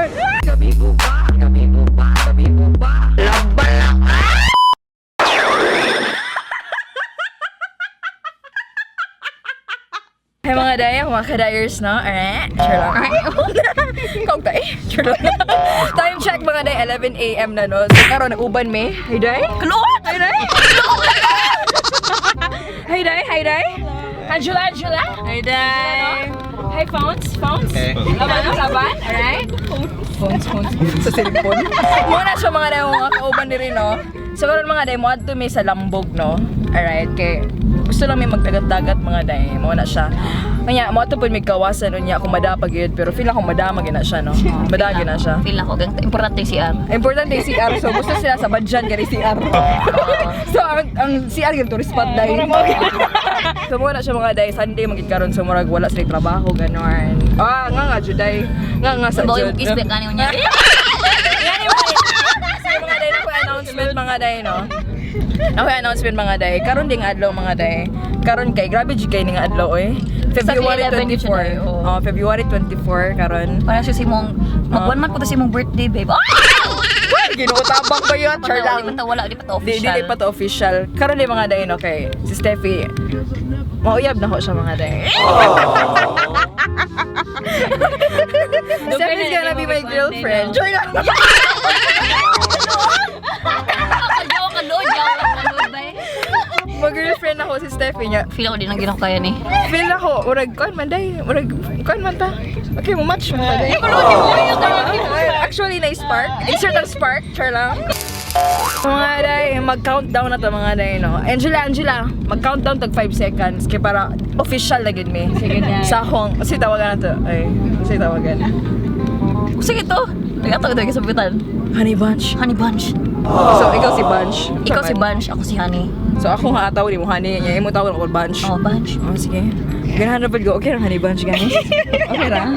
Gabi po ba? Gabi po ba? Gabi po ba? Laban lang! Hi mga day, mga kadayers, no? Alright, sure lang. Kog tayo. Sure lang. Time check mga day, 11 a.m. na, no? So karon uban me. Hi day. Kaluot! Hi day! Hi day, hi day. Angela, Angela. Hi day. Hi phones, phones. Laban, no? Laban, alright? Phones, phones. Sa cellphone. Muna siya mga day, mga kauban ni rin, no? So karon mga day, mo adto mi sa Lambog, no? Alright, kay gusto lang may magdagat-dagat mga day, mo na siya. Kanya, mo ato pud may kawasan unya kung madapag yun, pero feel ako madama gina siya, no? Madama gina siya. Feel ako, gang importante yung CR. Importante yung CR, so gusto sila sa Badjan kaya CR. So ang CR yung tourist spot day. So mo na siya mga day, Sunday magid karon so murag wala sila trabaho ganon. Ah, nga nga juday. Nga nga sa Bawa jud. yung kiss back ano niya. Yan yung mga so, yung mga day, ako announcement mga day, no? Ako announcement mga day. Karon ding adlaw mga day. Karon kay grabe jud kay ning adlaw oy. February Exactly 11 yun siya, 24. day, oo. Oh, February 24 karon. Parang siya si mong, mag 1 month po to si mong birthday, babe. Ah! Ginoo tabang ba yun? Char lang. Di pa to, wala, di pa to Di, official. di pa to official. Karon din mga day, no, kay si Steffi, mauyab na ho siya mga day. Steffi's gonna be my girlfriend. Joy lang! Jawa ka doon, jawa ka doon, babe. Mag-girlfriend ako si Steffi niya. Feel ako din ang ginako kaya ni. Feel ako, murag, kuan man day. Murag, kuan man ta. Okay, mo match mo ta day. Actually, na spark. Insert ang spark, char lang. Mga day, mag-countdown na to mga day, no? Angela, Angela, mag-countdown tag 5 seconds kay para official na gid mi. Sige, day. Sa akong, kasi tawagan na to. Ay, kasi tawagan. Sige to. Nag-ato ito kasabitan. Honey Bunch. Honey Bunch. So, ikaw si Bunch. Ikaw si Bunch, ako si Honey. So, ako nga ataw ni mo, honey. Nya, imo tawag ako Bunch. Oh, Bunch. Oh, sige. Ganahan na pud ko. Okay ra, Honey Bunch, guys. Okay ra.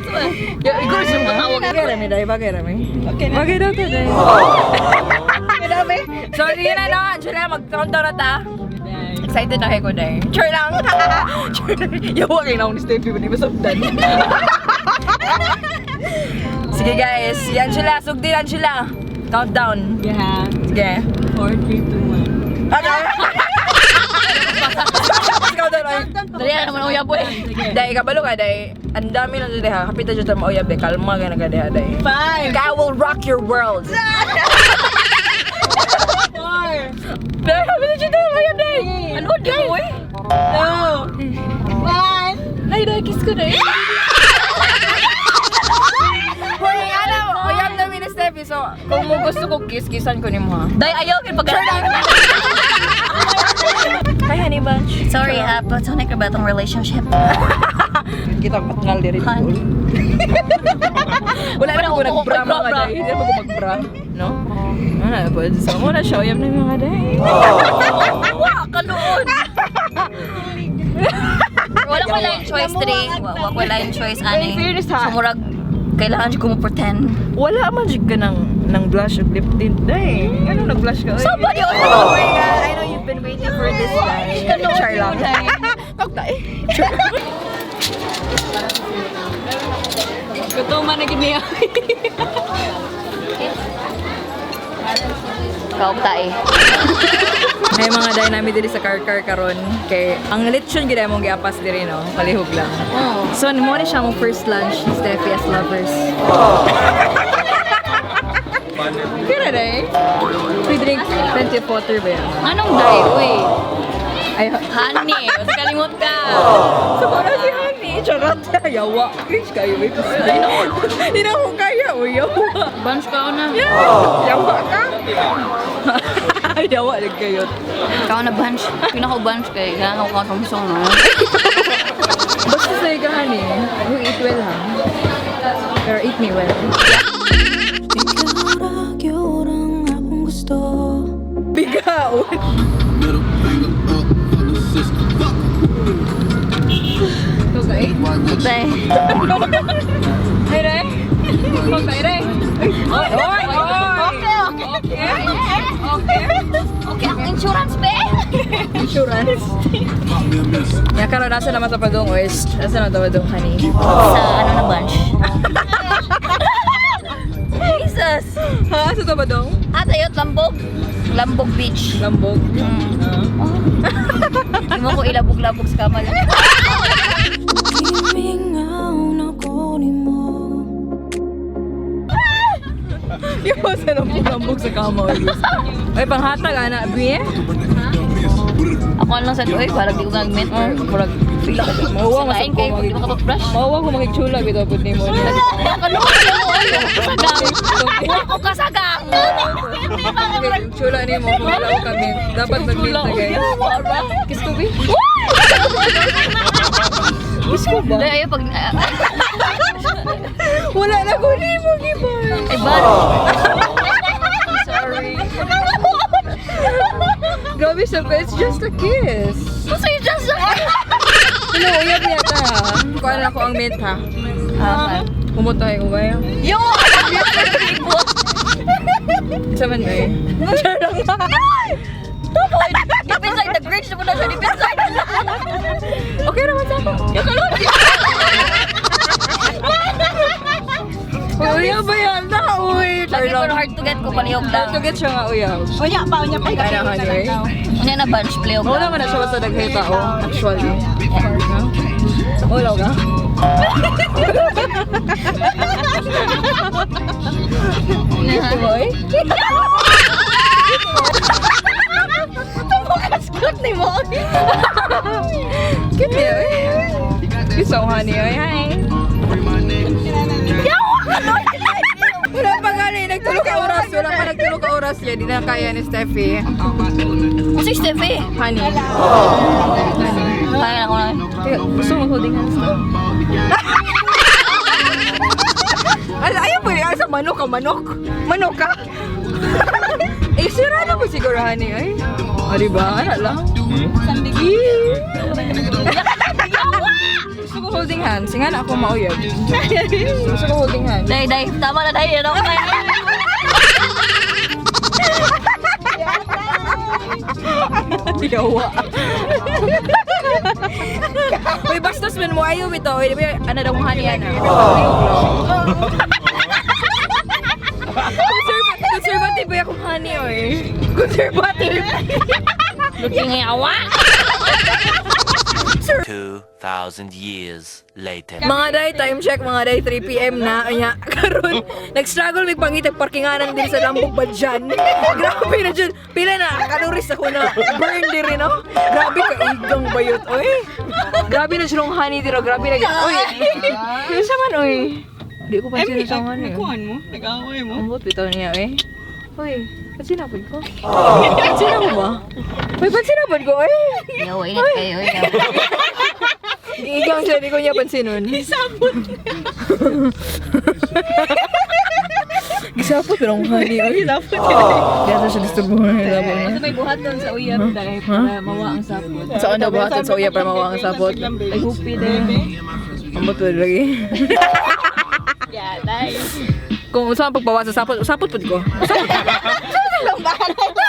Ikaw siya matawag. Bagay ra mi, day. Bagay ra mi. Okay na. Bagay daw to, day. So, sige na, no? Angela, mag-countdown na ta. Excited na kayo ko, day. Sure lang. Sure lang. Yawa kayo na akong ni Steffi, hindi masabdan. Sige, guys. Si Angela, sugdin, Angela. Countdown. Yeah. Sige. 4, 3, 2, 1. Okay. Countdown, ay. Dali na naman uyab eh. Day, kabalo ka, day. Ang dami lang dyan, ha. Kapita dyan sa mauyab, day. Kalma ka na ka, day, day. 5, I will rock your world. 4, Day, kapita dyan sa mauyab, day. Ano di mo eh? 2, 1. Ay, day, kiss ko, day. Hoy, alam mo, uyab na mi ni Steffi. So, kung mo gusto ko kiss, kissan ko ni mo, ha. Day ayaw kin pag Hi, honey bunch. Sorry, ha, platonic ra ba itong relationship? Kita ang patngal diri. Han. Wala na ko nagbra Bra, mga bra. day. Hindi na ko magbra. No? Ano na po? So, muna siya. Uyab na yung mga day. Wa kaluon. Wala ko lang choice today. Wa ko lang choice ani. In fairness, ha? So murag kailangan jud ko mo pretend. Wala man jud ka ng blush ug lip tint day. Ano nag-blush ka? Sa ba yun? Oh my God, I know you've been waiting for this day. Char lang. Kagta eh. Gutom na gid niya. Kaog ta eh. May mga day namin diri sa car car karon kay ang lechon gid among giapas diri no, palihog lang. Oh. So mo ni siya mong first lunch ni Steffi as lovers. Kira day. We drink plenty of water ba yan? Anong day uy? Ay, Honey, mas kalimot ka. So, para si Honey, charot. Yawa. Cringe kayo, wait. Hindi na ako kaya, uy. Yawa. Bunch ka na. Yawa ka? Yawa, nagkayot. Ikaw na bunch. Pinaka bunch kay kailangan ko ka song no. Basta sa'yo ka, honey. You eat well, ha? Pero eat me well. Ikaw ra gyud ang akong gusto. Bigaon. Middle finger up for the system. Fuck. Okay. Day. Hey, Ray. Okay, Ray. Oy, oy, oy. Okay, okay. Okay. Okay, ang insurance be. Insurance. Pop me a miss. Ya, karon nasa naman sa padung, oy. Nasa naman sa padung, honey. Sa ano na bunch. Yes. Ha? Sa to ba dong? Ah, sayot, Lambog. Lambog Beach. Lambog. Hindi mo ko ilabog-labog sa kamay. Gimingaw na ko nimo. Yung sa lambog-lambog sa kama. Ay, panghatag, ana. Bi? Ako lang sa oy, parang di ko gagmit. Oh, murag. Feel ako. Mauwa Sa lain kayo, di mo ka brush. Mauwa ko makikchula bitaw pud nimo. Kaluoy ako, oy. Kasagang. Wa ko kasagang. Chula nimo kung wala ko kami. Dapat mag-meet na guys. Kiss ko bi? Kiss ko ba? Dahil ayaw pag... Wala na ko nimo giban. Ay, ba? Sorry. Grabe siya, but it's just a kiss. So you just... Hello, uyab niya ta. Kuha na ako ang mint ha. Ah, Pumutay ko ba yun? Yo! Isa man ba eh? Deep inside the bridge na mo na siya. Deep inside. Okay naman sa ako. Uy, uyab ba yan? Na, uy. Sabi ko hard to get ko palihog lang. Hard to get siya nga, uyab. Unya pa, unya pa. Ay, na, honey. Unya na bunch, palihog Wala lang. man na siya basta daghay tao, actually. Wala ka? Boy? Cute ni mo. Cute niya, eh. You're so honey, oy. Hi. Wala pa gani, nagtulog ka oras. Wala pa nagtulog ka oras niya. Di na kaya ni Steffi. Kasi Steffi. Honey. Kaya na ako na. Teka, gusto mo holding hands to? Ala, ayaw po niya. Sa manok ka, manok. Manok ka. Eh, sira na po siguro, honey. Ay. O, diba? Ano lang? Eh. Gusto ko holding hands. Nga na ako mauyab. Gusto ko holding hands. Day, day. Tama na, day. Ano ko na. Yawa. Uy, bastos man mo. Ayaw ito. Uy, di ba, ano daw honey, ano? Conservative ba akong honey, oy? Conservative. Looking yawa. 2,000 years later. Mga day, time check, mga day, 3 p.m. na. Anya, karon nag-struggle may pangitag parkinganan din sa Lambog ba dyan? Grabe na dyan. Pila na, calories ako na. Burn din rin, no? Grabe ka, igang bayot, oy. Grabe na siyang honey dito. Grabe na. Oy, yun sa man, oy. Di ko pansin na siyang honey. Nagkuhan mo? Nag-away mo? Ang bitaw niya, eh. Uy, pansin na ko. Pansin ako ba? Uy, pansin na ko, eh. Yawa, ingat kayo. Yawa. Igang siya, di ko niya pansinon. Gisapot. Gisapot pero ang honey. Ay, gisapot. Kaya siya disturbo mo. Gisapot na. May buhat doon sa uyab dahil para mawa ang sapot. Sa ano buhaton sa uya para mawa ang sapot. Ay, hupi din. Ang bato lagi. Yeah, dahil. Kung saan pagbawa sa sapot, sapot pud ko. Sapot. Sapot pud ko.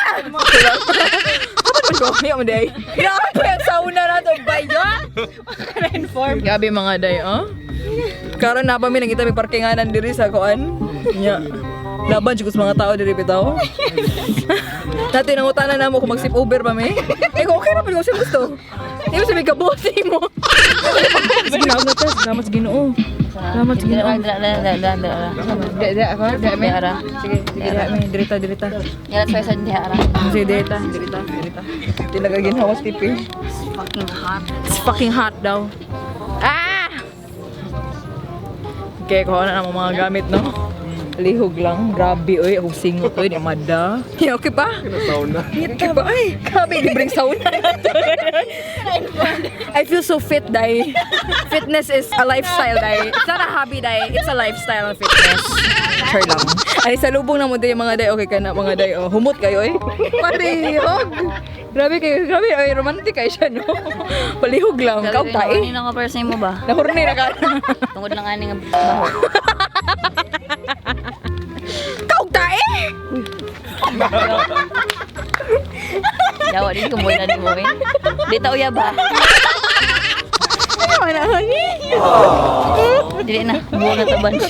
Ayaw mo day. Grabe ang sauna na to bayo. Inform. Grabe mga day, oh. Karon na pa mi nangita may parkinganan diri sa kuan. Nya. Laban jud ko sa mga tao diri bitaw. Dati nangutana na mo kung mag-sip over ba mi. Eh okay ra pud ko sa gusto. Di mo sabi kabuti mo. Sige na ta, salamat sa Ginoo. Salamat sa Ginoo. Dira, dira, dira, dira, dira. Di di ako, di mi. Di ara. Sige, sige di mi, dirita dirita. Yalat sa isa diha ara. Sige dirita, dirita, dirita. Talaga ginhawa Stevie. Fucking hot. It's fucking hot daw. Ah! Okay, kuha na ng mga gamit, no? Lihog lang. Grabe, oy. Ako singot, oy. Di mada. Yeah, okay pa? Sauna. Okay pa? Ay, grabe. Libreng sauna. I feel so fit, day. Fitness is a lifestyle, day. It's not a hobby, day. It's a lifestyle of fitness. Sure lang. Ay, sa lubong na mo, day, mga day. Okay ka na, mga day. Oh, humot kayo, eh. Palihog. Grabe kayo. Grabe, oy. Romantic kayo siya, no? Palihog lang. Kaog tae. Ano na ka person mo ba? Nahurni na ka. Tungod lang ani nga baho. Kaog tae! Yawa din ko muna ni mo eh. Di ta uyab ba? Ano na, honey? Dili na, buo na ta bunch.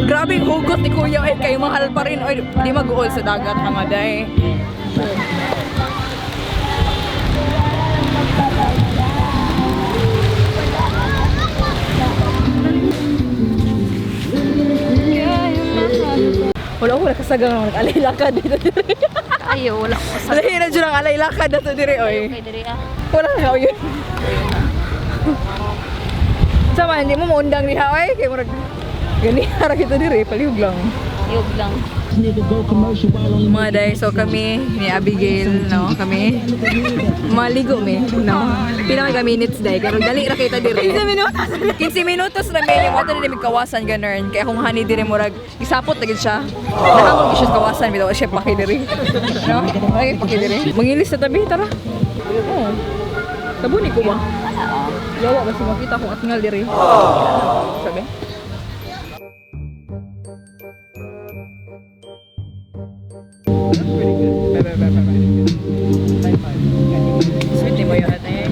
Grabe yung hugot ni Kuya. Ay, kayo mahal pa rin. Ay, di mag-uol sa dagat, mga day. Wala ko nakasagang ang alay lakad dito dire. Ayo, wala ko sa Lahi na dyan ang alay lakad na to dire, oy. kay diri ah. Wala ka yun. Sama, hindi mo maundang diha, oy. Kay murag gani ra kita dire, palihog lang. Yug lang. Mga day, so kami ni Abigail, no, kami maligo mi, no. Pila ka minutes day, pero dali ra kita dire. 15 minutos. 15 minutos ra mi, yung water ni kawasan ganun. Kaya kung hani dire murag gisapot na gid siya. Nahamon gid siya sa kawasan bitaw siya paki dire. No? Ay, paki dire. Mangilis sa tabi, tara. Oo. Tabuni ko ba? Yawa basta makita kung atngal dire. Sabi? Bye, bye, bye, bye, bye. Sweet ni mo yun ate.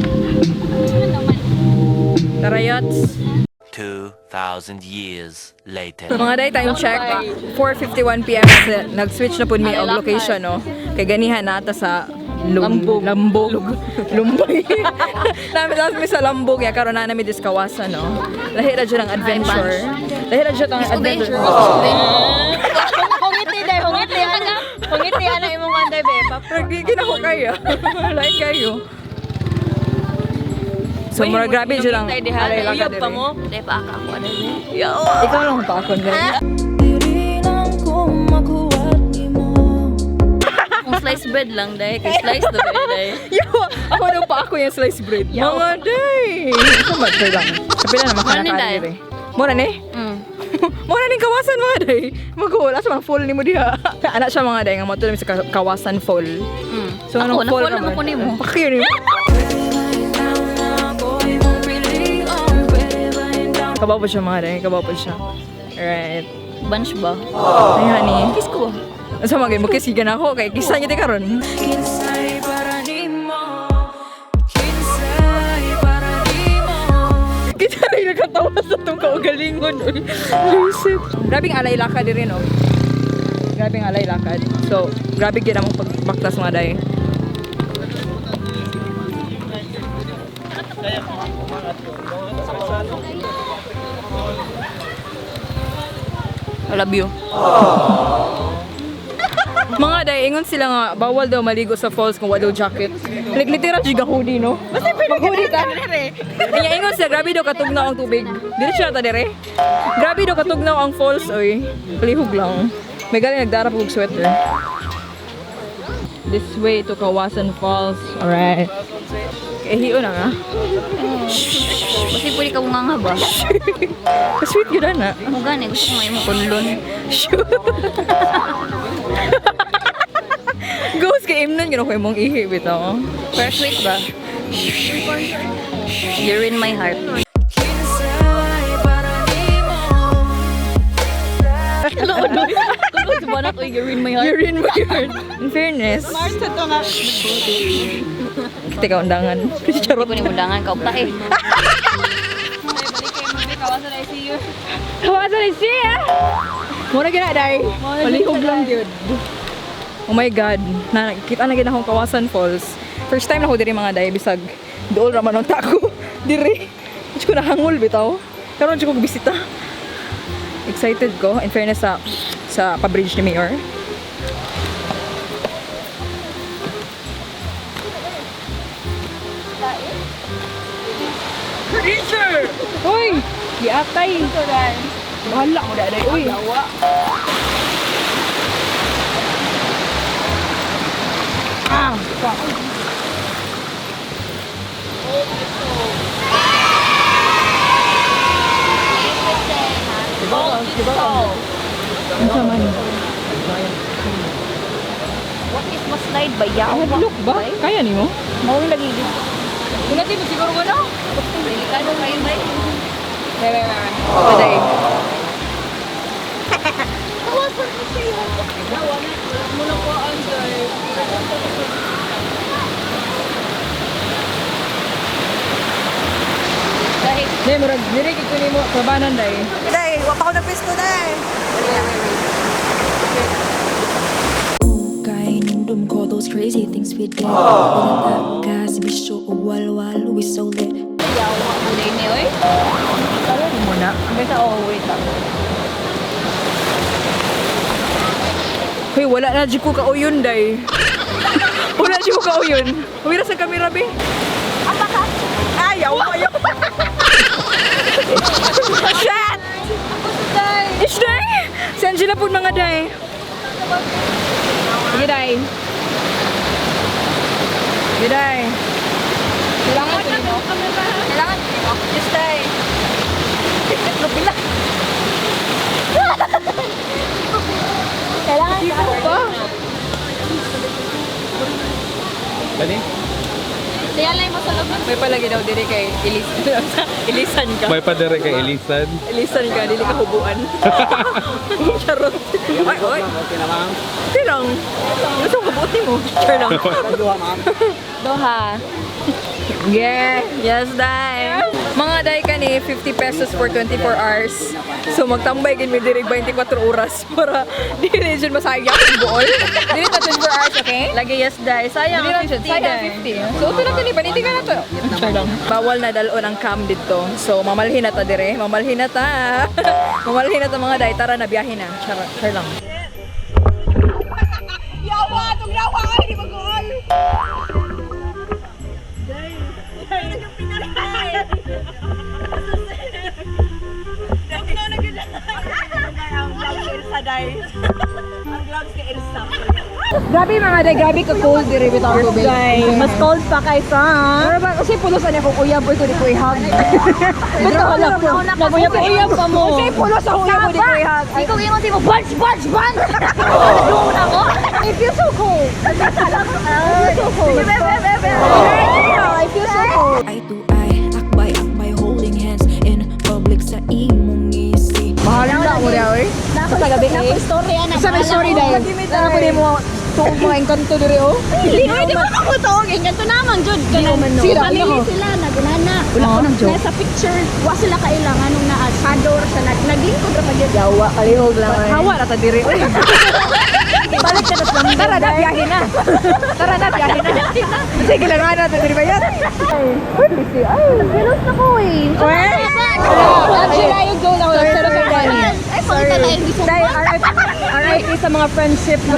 Tara, yachts. 2,000 years later. Mga day, time check. 4:51 p.m. Kasi nag-switch na po mi og location, no? Kay ganihan na ata sa Lambog. Lambog. Lumbay. Namin lang mi sa Lambog ya karon na nami diskawasan, no? Lahi ra jud ang adventure. Lahi ra jud ang adventure. Kung ngiti dai, kung ngiti ana. Kung ngiti ana imong anday be. Nagiging ako kayo. Lain kayo. So, mura grabe jud ang alay lang ka Uyab pa diri. mo. Dai pa ka ako ana. Ikaw lang pa ako din. Diri lang ko makuwat nimo. Kung slice bread lang dai, kay slice do dai. Yo, ako daw pa ako yung slice bread. Mga day! Ito ba? Try lang. Kapila na Mura ni, makanakain day. dire. Mura ni? Mura ni kawasan mga day. Mag-uula sa mga fall ni mo diha. Anak siya mga day nga mo sa kawasan fall. So Ako, anong fall na-fall ka naman ba? ko nimo. Pakir nimo. Kabaw po siya mga day. Kabaw po siya. Alright. Bunch ba? Ay honey. Kiss ko ba? Asa mga mo kiss na ako kay kisa niya ti karon. Kinsay para nimo. Kinsay para nimo. Kita rin nakatawa sa itong kaugalingon. Uy. Lucid. Grabing alay lakad rin, oh. Grabing alay lakad. So, grabe gid among pagbaktas mga day. I love you. Mga day, ingon sila nga, bawal daw maligo sa falls kung wala daw jacket. Like, literal jud hoodie, no? Basta mag-hoodie ka. Kaya ingon sila, grabe daw katugnaw ang tubig. Diretso na ta dire. Grabe daw katugnaw ang falls, oy. Palihog lang. May galing nagdarap og sweater. This way to Kawasan Falls. Alright. Kaya na nga. Kasi pwede ka nga ba? Sweet yun na. Mo gani gusto ko imo kunlon. Ghost kay imnon gino ko imong ihi bitaw. Pero sweet ba? You're in my heart. Kinsay para nimo. Kulod sa banat, oy, you're in my heart. You're in my heart. In fairness. Teka, undangan. Charot. Hindi ko ni undangan ka pa eh. Kawasan ni siya! Mura gina, day. Malihog lang yun. Oh my God. Na, kita na gina akong Kawasan Falls. First time na ko diri mga day, bisag dool raman ang tako. Diri. Hindi ko nahangol bitaw. Karon ko bisita. Excited ko. In fairness sa pa-bridge ni Mayor. Creature! Uy! Giatay! Bahala ko na day. Uy! Ah! Fuck. Ang sama ni. What is mo slide ba? Yaw. Look ba? Kaya ni mo? Mao lagi. Kunati mo siguro ko no? Delikado kayo ba? Wait, wait, wait, wait. Today. Dahil Day, murag diri kay kunin mo kabanan day. Day, wa pa ko na pisto day. Crazy things we did. Wala ka sa bisyo o walwal. We so lit. Day ni oy. Muna. Hanggang sa oh, wait lang. Hoy, wala na jud ko kauyon, day. Wala jud ko kauyon. Huwira sa kamera, be. Apa ka? Ay, ayaw, ayaw. Shit! Ish, day! Si Angela po mga day. Sige, day. Sige, day. Kailangan ko nimo. Kailangan ko nimo. Yes, day. Kailangan Dito pa. Dali? Siya mo sa loob. May palagi daw diri kay Elis Elisan ka. May padere kay Elisan. Elisan ka, dili ka hubuan. Charot. Ay, oy. Okay na, ma'am. Okay lang. Gusto ko buot nimo. Char lang. Duha, ma'am. Doha. Yeah. Yes, day. Mga day kani 50 pesos for 24 hours. So magtambay gid mi diri 24 oras para dili jud masayang ang buol. Dili ta 24 hours, okay? Lagi yes day. Sayang Dili lang jud, 50 sayang day. 50. So uto na to ni paniti ka na to. Char lang. Bawal na dalon ang cam dito. So mamalhin na ta dire, mamalhin na ta. Mamalhin na ta mga day, tara na biyahe na. Char, char lang. Yawa, tong yawa ay di mag-uol. Grabe mga day, grabe ka cold dire bitaw tubig. Mas cold pa kaysa. Pero ba kasi pulos ani akong uyab boy ko di ko ihag. Bitaw wala ko. Naguyab-uyab pa mo. Kasi pulos akong uyab ko di ko ihag. Di ko ingon mo punch punch punch. Doon ako. I feel so cold. I feel so cold. I feel so cold. Eye to eye, akbay akbay holding hands in public sa imong ngisi. Bahala na mo daw eh. Sa gabi eh. Story ana. Sa may story dahil. Tara ko mo tuog mga engkanto diri oh. Hindi, oy, di ba ako tuog? Engkanto naman jud. Kanang Sige, family ako. sila nagunana. Wala ko ng joke. Nasa picture, wa sila kailangan nung naa shadow ra siya nag naglingkod ra pa gyud. Yawa kalihog lang ay. Hawa na ta diri. Uy. Balik ka na sa Tara na biyahe na. Tara na biyahe na. Sige lang na ta diri bayat. Uy, busy. Ay. Kilos na ko eh. Angela yung goal ako lang pero sa bunny. Ay, pangita na yung gisong. Dahil RIP, RIP sa mga friendship na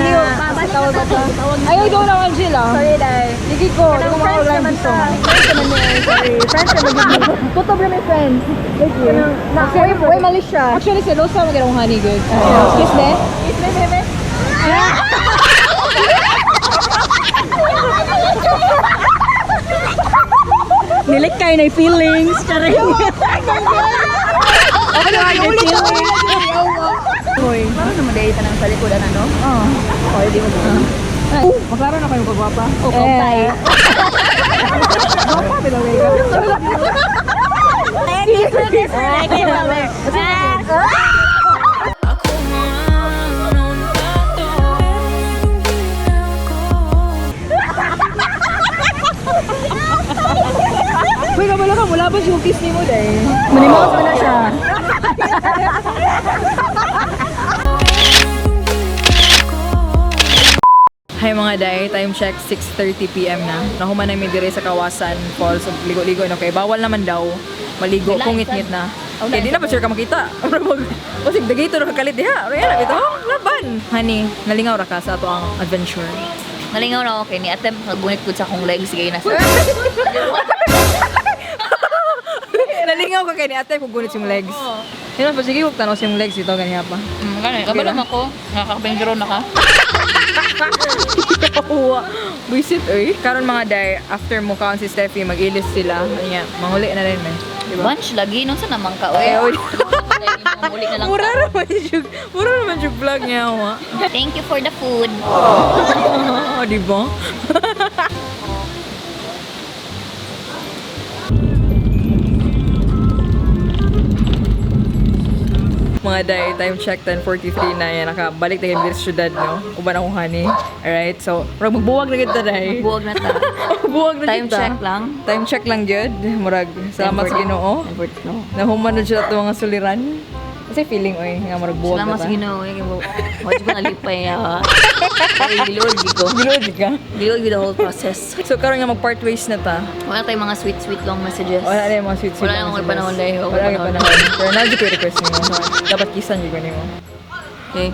Babalik tawag ka ba to? sa tawag. Ayaw go lang Angela. Sorry dai. Sige ko, di ko Friends makaulan naman dito. ta. Friends naman ni. Sorry. Friends naman ni. Tutob na may friends. Thank you. Na, Actually, uy, mali siya. Actually, si Rosa magandang honey good. Excuse me? Kiss me, bebe. Nilik kayo na feelings. Charing. Okay na kayo ulit. Hoy, parang naman dahil tanang sa likodan ano? Oo. Okay, di mo ba? Maklaro na kayo kagwapa. O, kautay. Gwapa, by the way. Ako man on tato, Uy, kabalo ka, wala ba yung kiss ni mo dahil? Manimaos pa na siya. Hi mga day, time check 6:30 PM na. Nahuman na mi dire sa Kawasan Falls ug ligo-ligo no kay bawal naman daw maligo kung ngit-ngit na. Okay, di na pa sure ka makita. Basig dagito ra kalit diha. Ano yan bitaw? Laban. Honey, nalingaw ra ka sa ato ang adventure. Nalingaw na ako kay ni attempt magunit ko sa akong legs gay na sa. Nalingaw ka kay ni ate kung gunit yung legs. Yun pa sige, huwag tanaw sa yung legs ito ganiya pa. Gani, kabalo man ko. Nakakabengro na ka. Kawa. Buisit oy. Karon mga day, after mo kaon si Steffi, mag-ilis sila. Anya, manguli na rin man. Diba? Bunch lagi nung sa naman ka oy. Eh, oy. Muli na lang Mura ka. naman yung, mura naman yung vlog niya, wa. Thank you for the food. Oh, di ba? Mga day, time check 10:43 na yan. Nakabalik na kami sa syudad, no? Uban akong honey. Alright, so, murag magbuwag na kita, day. Buwag na ta. Magbuwag na Time kita. check lang. Time check lang, gyud. Murag, salamat sa Ginoo. 10:40. Nahuman na siya ato mga suliran. Kasi feeling oy nga murag buwag Salamat na sa ta. Ginoo. Eh, wa ko nalipay ha. Ay, giluod gid ko. Giluod ka. Giluod gid the whole process. So karon nga mag part ways na ta. Wala tayong mga sweet sweet long messages. Wala na yung mga sweet sweet. Wala na mga panahon dahil. Wala na panahon. Pero naa ko request nimo. Dapat kisan jud ko nimo. Okay.